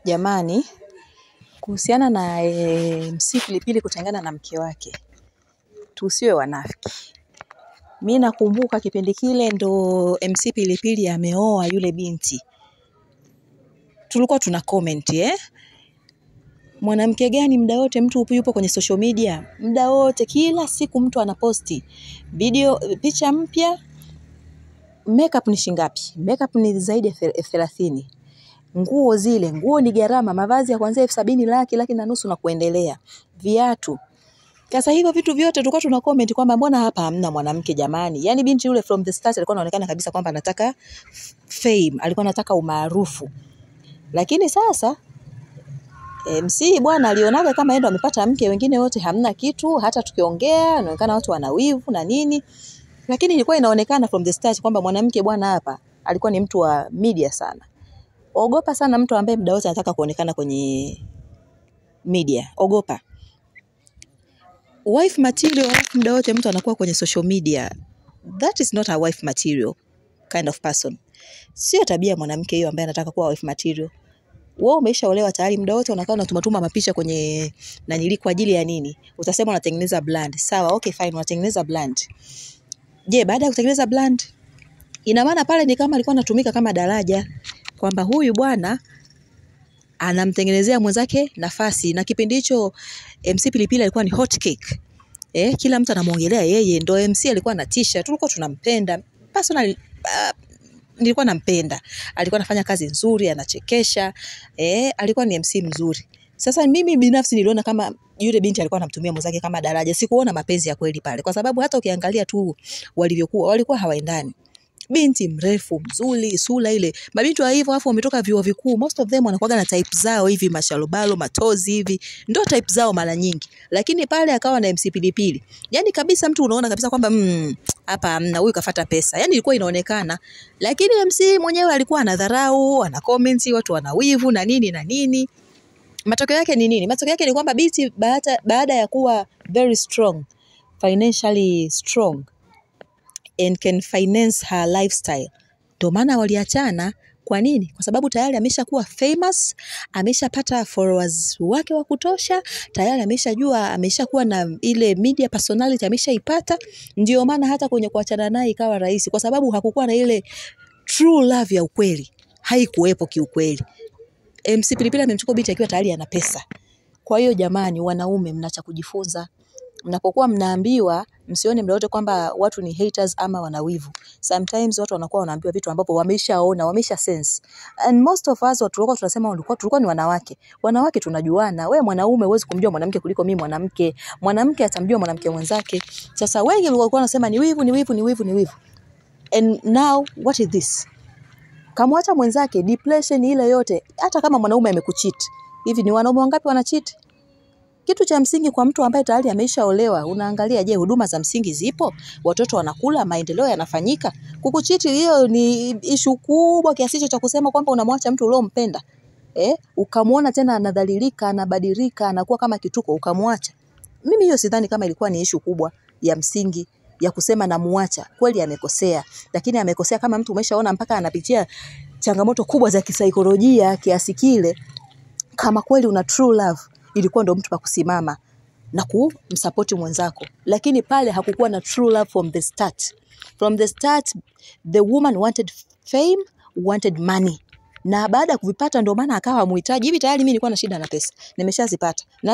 Jamani, kuhusiana na MC Pilipili kutengana na mke wake, tusiwe wanafiki. Mi nakumbuka kipindi kile ndo MC Pilipili ameoa yule binti, tulikuwa tuna comment mwanamke gani muda wote mtu yupo kwenye social media, muda wote, kila siku mtu anaposti video, picha mpya. Makeup ni shingapi? Makeup ni zaidi ya 30,000. Nguo zile, nguo ni gharama, mavazi ya kuanzia 70,000, laki, 1.5 na kuendelea. Viatu. Sasa hivyo vitu vyote tulikuwa tuna comment kwamba mbona hapa hamna mwanamke jamani? Yaani binti yule from the start alikuwa anaonekana kabisa kwamba anataka fame, alikuwa anataka umaarufu. Lakini sasa MC bwana alionaga kama yeye ndo amepata mke, wengine wote hamna kitu, hata tukiongea inaonekana watu wana wivu na nini. Lakini ilikuwa inaonekana from the start kwamba mwanamke bwana hapa alikuwa ni mtu wa media sana. Ogopa sana mtu ambaye muda wote anataka kuonekana kwenye media. Ogopa. Wife material, alafu muda wote mtu anakuwa kwenye social media. That is not a wife material kind of person. Sio tabia mwanamke hiyo ambaye anataka kuwa wife material. Wewe umeshaolewa tayari, muda wote unakaa unatumatuma mapicha kwenye nanili kwa ajili ya nini? Utasema unatengeneza brand. Sawa, okay fine, unatengeneza brand. Je, baada ya kutengeneza brand, ina maana pale ni kama alikuwa anatumika kama daraja kwamba huyu bwana anamtengenezea mwenzake nafasi, na kipindi hicho MC Pilipili alikuwa ni hot cake. Kila mtu anamuongelea yeye, ndo MC alikuwa anatisha, tulikuwa tunampenda. Personally nilikuwa nampenda. Alikuwa anafanya kazi nzuri, anachekesha, alikuwa ni MC mzuri. Sasa mimi binafsi niliona kama yule binti alikuwa anamtumia mwenzake kama daraja. Sikuona mapenzi ya kweli pale, kwa sababu hata ukiangalia tu walivyokuwa, walikuwa hawaendani. Binti mrefu, mzuri, sura ile. Mabinti wa hivyo afu wametoka vyuo vikuu, most of them wanakuwa na type zao hivi, mashalobalo, matozi hivi. Ndio type zao mara nyingi. Lakini pale akawa na MC Pilipili. Yaani kabisa mtu unaona kabisa kwamba hapa hamna, huyu kafuata pesa. Yaani ilikuwa inaonekana. Lakini MC mwenyewe alikuwa anadharau, ana comments, watu wana wivu na nini na nini. Matokeo yake ni nini? Matokeo yake ni kwamba binti baada ya kuwa very strong, financially strong and can finance her lifestyle, ndio maana waliachana. Kwa nini? Kwa sababu tayari ameshakuwa famous, ameshapata followers wake wa kutosha, tayari ameshajua, ameshakuwa na ile media personality ameshaipata. Ndio maana hata kwenye kuachana naye ikawa rahisi, kwa sababu hakukuwa na ile true love ya ukweli, haikuwepo kiukweli. MC Pilipili amemchukua binti akiwa tayari ana pesa. Kwa hiyo jamani, wanaume mna cha kujifunza. Mnapokuwa mnaambiwa, msione muda wote kwamba watu ni haters ama wanawivu. Sometimes watu wanakuwa wanaambiwa vitu ambapo wameshaona, wamesha sense. And most of us watu tulikuwa tunasema tulikuwa ni wanawake. Wanawake tunajuana. Wewe mwanaume huwezi kumjua mwanamke kuliko mimi mwanamke. Mwanamke atamjua mwanamke mwenzake. Sasa wengi walikuwa wanasema ni wivu, ni wivu, ni wivu, ni wivu. And now what is this? Kamwacha mwenzake, depression ile yote, hata kama mwanaume amekucheat. Hivi ni wanaume wangapi wanacheat? Kitu cha msingi kwa mtu ambaye tayari ameshaolewa, unaangalia je, huduma za msingi zipo? Watoto wanakula, maendeleo yanafanyika? Kukuchiti hiyo ni issue kubwa kiasi hicho cha kusema kwamba unamwacha mtu uliompenda. Ukamwona tena anadhalilika, anabadilika, anakuwa kama kituko, ukamwacha. Mimi hiyo sidhani kama ilikuwa ni issue kubwa ya msingi ya kusema namuacha. Kweli amekosea, lakini amekosea kama mtu umeshaona mpaka anapitia changamoto kubwa za kisaikolojia kiasi kile. Kama kweli una true love, ilikuwa ndo mtu pa kusimama na kumsupport mwenzako. Lakini pale hakukuwa na true love from the start. From the start the woman wanted fame, wanted money. Na baada ya kuvipata ndio maana akawa muhitaji. Hivi tayari mimi nilikuwa na shida na pesa, nimeshazipata. Na